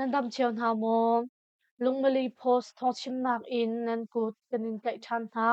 Nan dam cio hna maw? Lungmili Post thawngchimnak in nan kut kan in tlaih ṭhan hna.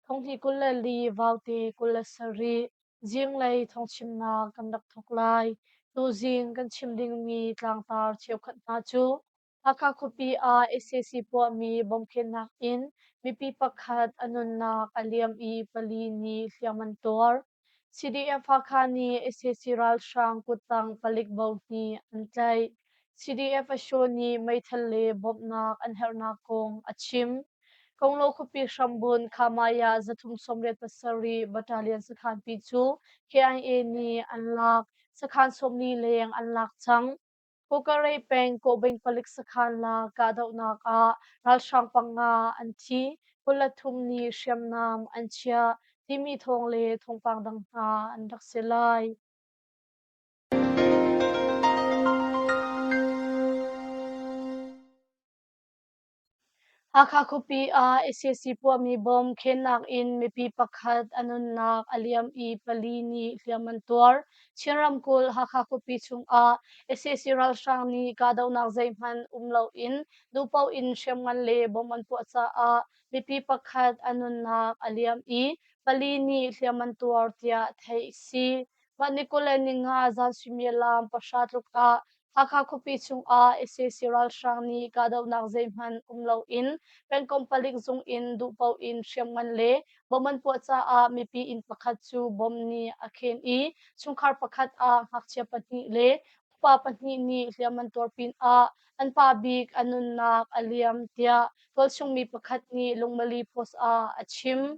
Thonghnih 24 Vaute 27 zinglei thawngchimnak kan rak thawk lai. Tuzing kan chim dingmi tlangtar cheukhat hna cu Hakha khuapi ah sac puahmi bomkhennak in mipi pakhat a nunnak a liam i pali nih hliam an tuar. CDF Hakha nih sac ralhrang kuttang palik bo hnih an tlaih. CDF Asho nih meithal le bawmhnak an herhnak kong a chim. Konglo khuapi hrambunh Khamaya 387 Battalion sakhanpi cu KIA nih an lak. Sakhan 40 leng an lak cang. Kawkarei peng Kawbeng palik sakhan la kahdohnak ah ralhrang panga an thi, 23 nih hriamnam an chiah timi thawng le thawngpang dang hna an rak si lai. Hakha khuapi ah sac puahmi bom khennak in mipi pakhat a nunnak a liam i pali nih hliam an tuar. Chin ramkulh Hakha khuapi chungah sac ralhrang nih kahdohnak zeihmanh um loin duhpaoh in hriamngan le bom an puah caah mipi pakhat a nunnak a liam i pali nih hliam an tuar tiah theih a si. Mah ni 25 zan suimilam 9 tluk ah Hakha khuapi chungah sac ralhrang nih kahdohnak zeihmanh um loin pengkomh palik zung in duhpaoh in hriamngan le bom an puah caah mipi inn pakhat cu bom nih a khen i chungkhar pakhat ah ngakchia pahnih le upa pahnih nih hliam an tuar pinah an pa bik a nunnak a liam tiah tualchung mi pakhat nih Lungmali Post ah a chim.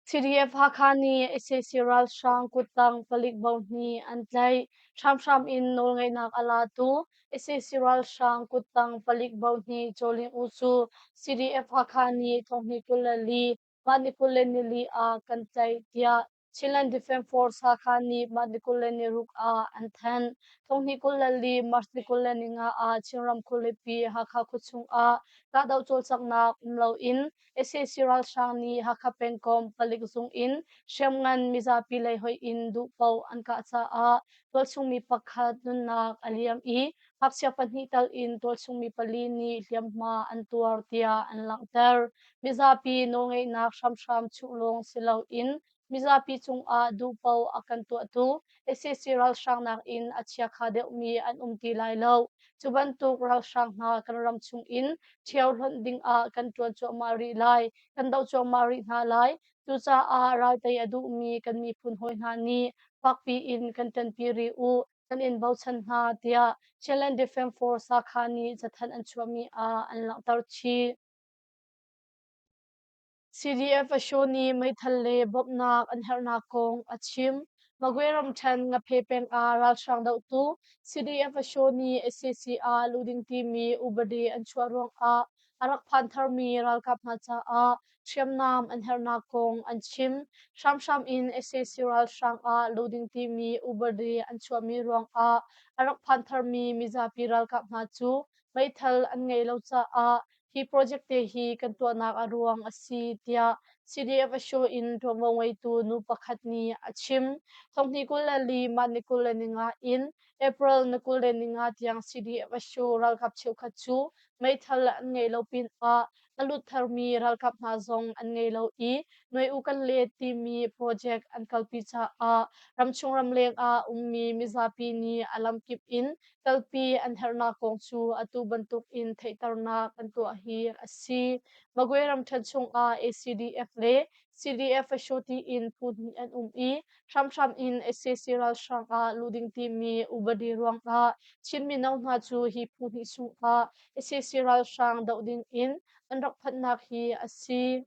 CDF Hakha nih sac ralhrang kuttang palik bo hnih an tlaih. Hramhram in nawlngeihnak a latu sac ralhrang kuttang palik bo hnih Cawling U cu CDF Hakha nih thonghnih 24 mah ni 24 ah kan tlaih tiah Chinland Defence Force Hakha nih mah ni 26 ah an thanh. Thonghnih 24 March ni 25 ah Chinram khualipi Hakha khuachung ah kahdoh cawlcanghnak um loin sac ralhrang nih Hakha pengkomh palik zung in hriamngan mizapi lei hoih in duhpaoh an kah caah tualchungmi pakhat nunnak a liam i ngakchia pahnih tal in tualchungmi pali nih hliamhma an tuar tiah an langhter. Mizapi nawlngeihnak hramhram chuh lawng si loin mizapi cungah duhpaoh a kan tuahtu sac ralhrang nakin a chiakha deuhmi an um ti lai lo. Cu bantuk ralhrang hna kan ram chungin ṭhio hlonh dingah kan ṭuan cuahmah rih lai, kan doh cuahmah rih hna lai. Cucaah raltei a duhmi kan miphun hawi hna nih fakpi in kan ṭanpi rih u, kan in bochan hna tiah Chinland Defence Force Hakha nih cathanh an chuahmi ah an langhter chih. CDF Asho nih meithal le bawmhnak an herhnak kong a chim. Magwe ramṭhen Ngaphe peng ah ralhrang dohtu CDF Asho nih sac ah luh ding timi upadi an chuah ruangah a rak phan tharmi ralkap hna caah hriamnam an herhnak kong an chim. Hramhram in sac ralhrang ah luh ding timi upadi an chuahmi ruangah a rak phan tharmi mizapi ralkap hna cu meithal an ngeih lo caah Hi project te hi kan tuahnak a ruang a si tiah CDF Asho in ṭuanvo ngeitu nu pakhat nih a chim. Thonghnih 24 mah ni 25 in April ni 25 tiang CDF Asho ralkap cheukhat cu meithal an ngeih lo pinah a lut tharmi ralkap hna zong an ngei lo i Nuai U kan let timi project an kalpi caah ramchung ramleng ah ummi mizapi nih a lamkip in kalpi an herhnak kong cu atu bantuk in theihternak an tuah hi a si. Magwe ramṭhen chungah ACDF le CDF Asho tiin phu hnih an um i hramhram in sac ralhrang ah luh ding timi upadi ruangah Chin mino hna cu hi phu hnih chungah sac ralhrang doh ding in an rak phanhnak hi a si.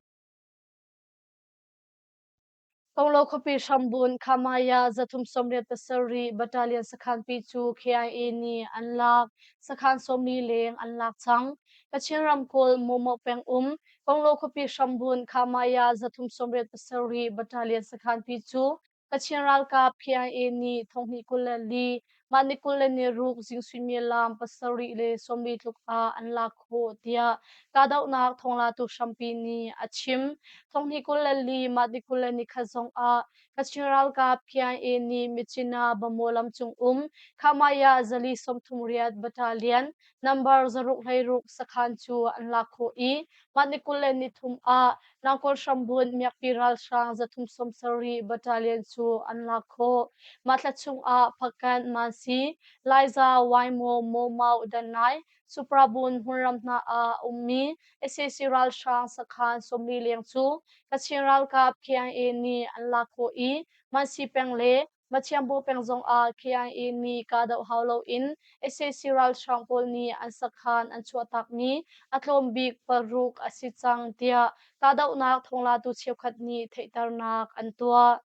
Konglo khuapi hrambun Khamaya 387 Battalion sakhanpi cu KIA nih an lak. Sakhan 40 leng an lak cang. Kachin ramkulh Momo peng um Konglo khuapi hrambun Khamaya 387 Battalion sakhanpi cu Kachin ralkap KIA nih thonghnih 24. Mah ni 26 zing suimilam 7:40 tluk ah an lak khawh tiah kahdohnak thawnglatu hrampi nih a chim. Thonghnih 24 mah ni 21 zong ah Kachin ralkap KIA nih Myitkyina Bamaw lam cung um Khamaya 438 Battalion number 616 sakhan cu an lak khawh i mah ni 23 ah Nangkawl hrambun miakpi ralhrang 370 battalion cu an lak khawh. Mah thla chungah Phakanh, Mansi, Laiza, Waimaw, Mawmau, Danai, Suprabun hmunram hna ah a ummi sac ralhrang sakhan 40 leng cu Kachin ralkap KIA nih an lak khawh i Mansi peng le Mathiambu peng zongah KIA nih kahdoh hau loin sac ralhrang pawl nih an sakhan an chuahtakmi a tlawm bik paruk a si cang tiah kahdohnak thawnglatu cheukhat nih theihternak an tuah.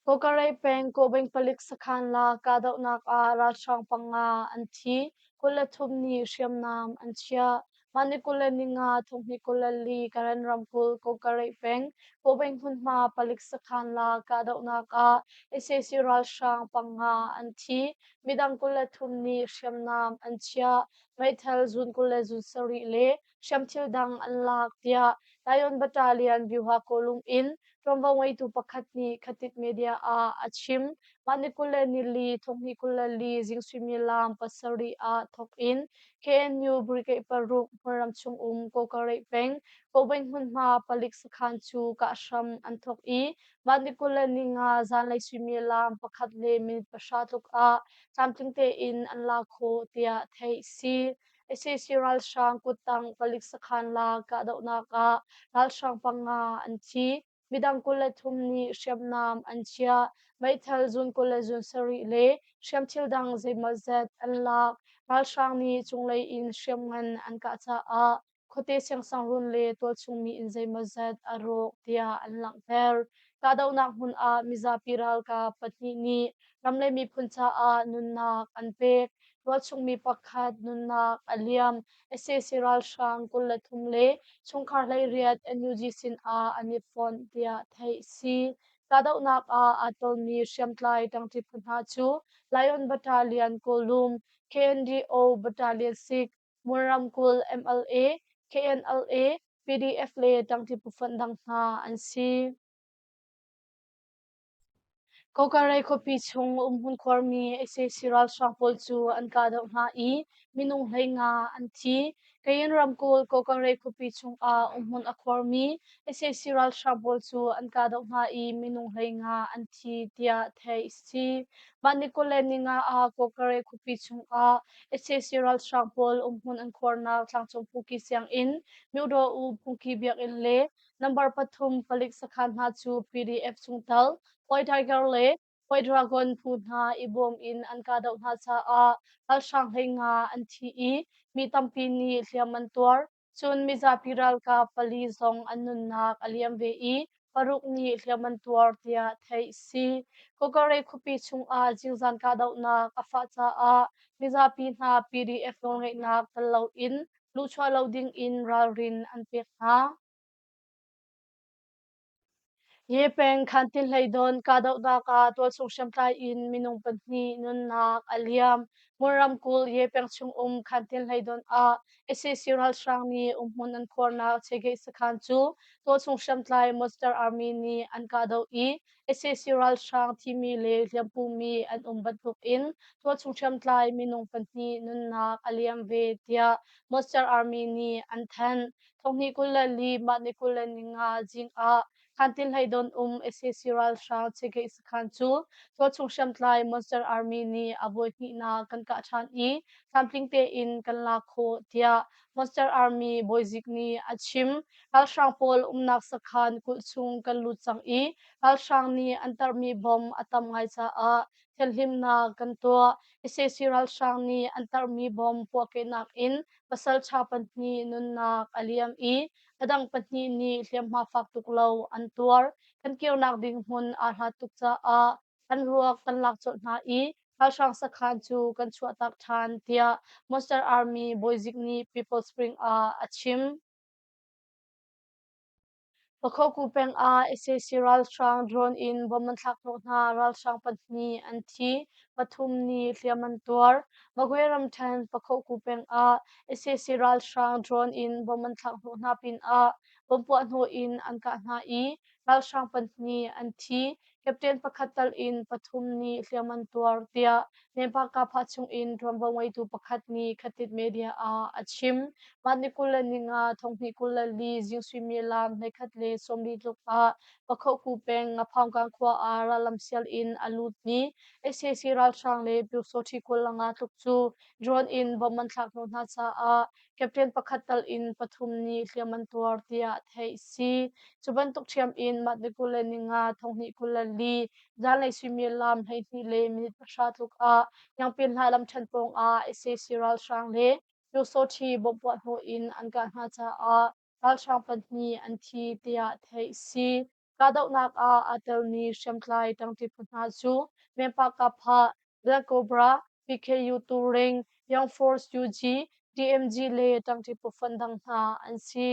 Kawkarei peng Kawbeng palik sakhan la kahdohnak ah ralhrang panga an thi, 23 nih hriamnam an chiah. Mah ni 25 thonghnih 24 Karen ramkulh Kawkarei peng Kawbeng hmunhma palik sakhan la kahdohnak ah sac ralhrang panga an thi. Midang 23 nih hriamnam an chiah. Meithal zun 27 le hriamthil dang an lak tiah Lion Battalion Vyuha Kawlung in ṭuanvo ngeitu pakhat nih Khatit Media ah a chim. Mah ni 24 thonghnih 24 zing suimilam 7 ah thawk in KNU Brigade 6 hmunram chung um Kawkareh peng Kobeng hmunhma palik sakhan cu kah hram an thawk i mah ni 25 zanlei suimilam 1 le minute 10 tluk ah tlamtling tein an la khawh tiah theih si. Sac ralhrang kuttang palik sakhan la kahdohnak ah ralhrang panga an thi. Midang 23 nih hriamnam an chiah. Meithal zun 27 le hriamthil dang zeimawzat an lak. Ralhrang nih cunglei in hriamngan an kah caah khuate siangsangrun le tualchung mi inn zeimawzat a rawk tiah an langhter. Kahdohnak hmun ah mizapi ralkap pahnih nih ram le miphun caah nunnak an pek. Tualchung mi pakhat nunnak a liam. Sac ralhrang 23 le chungkhar 18 NUG sinah an i fonh tiah theih a si. Kahdohnak ah aa telmi hriamtlai ṭangṭi phu hna cu Lion Battalion Kawlum, KNDO Battalion 6, Mon ramkulh MLA, KNLA, PDF le ṭangṭi phufonh dang hna an si. Kawkarei khuapi chung umhmun khuarmi sac ralhrang pawl cu an kahdoh hna i minung 15 an thi. Kayin ramkulh Kawkarei khuapi chungah umhmun a khuarmi sac ralhrang pawl cu an kahdoh hna i minung 15 an thi tiah theih a si. Mah ni 25 ah Kawkarei khuapi chungah sac ralhrang pawl umhmun an khuarnak Tlangcung Phuki sianginn, Myodaw U Phungki biakinn le Number 3 palik sakhan hna cu PDF chungtel White Tiger le White Dragon phu hna i bawm in an kahdoh hna caah ralhrang 15 an thi i mi tampi nih hliam an tuar. Cun mizapi ralkap pali zong an nunnak a liam ve i paruk nih hliam an tuar tiah theih a si. Kawkare khuapi chungah zingzan kahdohnak a fah caah mizapi hna PDF nawlngeihnak tel loin luhchuah lo dingin ralrin an pek hna. Ye peng Khantin Hleidon kahdohnak ah tualchung hriamtlai in minung pahnih nunnak a liam. Mon ramkulh Ye peng chungum Khantin Hleidon ah sac ralhrang nih umhmun an khuarnak Chegeh sakhan cu tualchung hriamtlai Monster Army nih an kahdoh i sac ralhrang thimi le hliampumi an um bantukin tualchung hriamtlai minung pahnih nunnak a liam ve tiah Monster Army nih an thanh. Thonghnih 24 mah ni 25 zing ah Khantin Hleidon um sac ralhrang Chegeh sakhan cu tualchung hriamtlai Monster Army nih a voi hnihnak kan kah ṭhan i tlamtling tein kan lak khawh tiah Monster Army bawizik nih a chim. Ralhrang pawl umnak sakhan kulh chung kan lut cang i ralhrang nih an tarhmi bom a tam ngai caah thianhlimnak kan tuah. Sac ralhrang nih an tarhmi bom puahkehnak in pasalṭha pahnih nunnak a liam i a dang pahnih nih hliamhma fak tuk lo an tuar. Kan kirnak ding hmun aa hlat tuk caah an ruak kan lak colh hna i ralhrang sakhan cu kan chuahtak ṭhan tiah Monster Army bawizik nih People Spring ah a chim. Pakhoku peng ah sac ralhrang drone in bomb an thlak hnawh hna. Ralhrang pahnih an thi, pathum nih hliam an tuar. Magwe ramṭhen Pakhoku peng ah sac ralhrang drone in bomb an thlak hnawh hna pinah bomb puah hnawh in an kah hna i ralhrang pahnih an thi. Captain pakhat tal in pathum nih hliam an tuar tiah Nepa Kapha chungin ṭuanvo ngeitu pakhat nih Khatit Media ah a chim. Mah ni 25 2024 zing suimilam 11:40 tluk ah Pakhohku peng Ngaphaungkang khua ah rallam sial in a lutmi sac ralhrang le Pyusawṭhi 25 tluk cu drone in bomb an thlak hnawh hna caah Captain pakhat tal in pathum nih hliam an tuar tiah theih si. Cu bantuk ṭhiam in mah ni 25 2024 zanlei suimilam 12 le minute 10 tluk ah Yangpin hla lamṭhen pawng ah sac ralhrang le Pyusawṭhi bomb puah hnawh in an kah hna caah ralhrang pahnih an thi tiah theih si. Kahdohnak ah aa telmi hriamtlai ṭangṭi phu hna cu Mempa Kapha, Black Cobra, PKU Turing, Young Force UG, DMG le ṭangṭi phu fonh dang hna an si.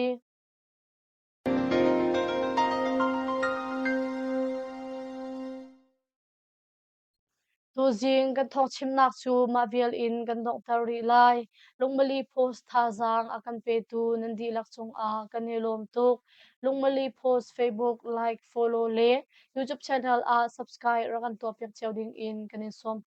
Tuzing kan thawngchimnak cu mah vial in kan donghter rih lai. Lungmali Post thazaang a kan petu nan dihlak cungah kan i lawm tuk. Lungmali Post Facebook like, follow le YouTube channel ah subscribe rak kan tuahpiak cio ding in kan in sawm.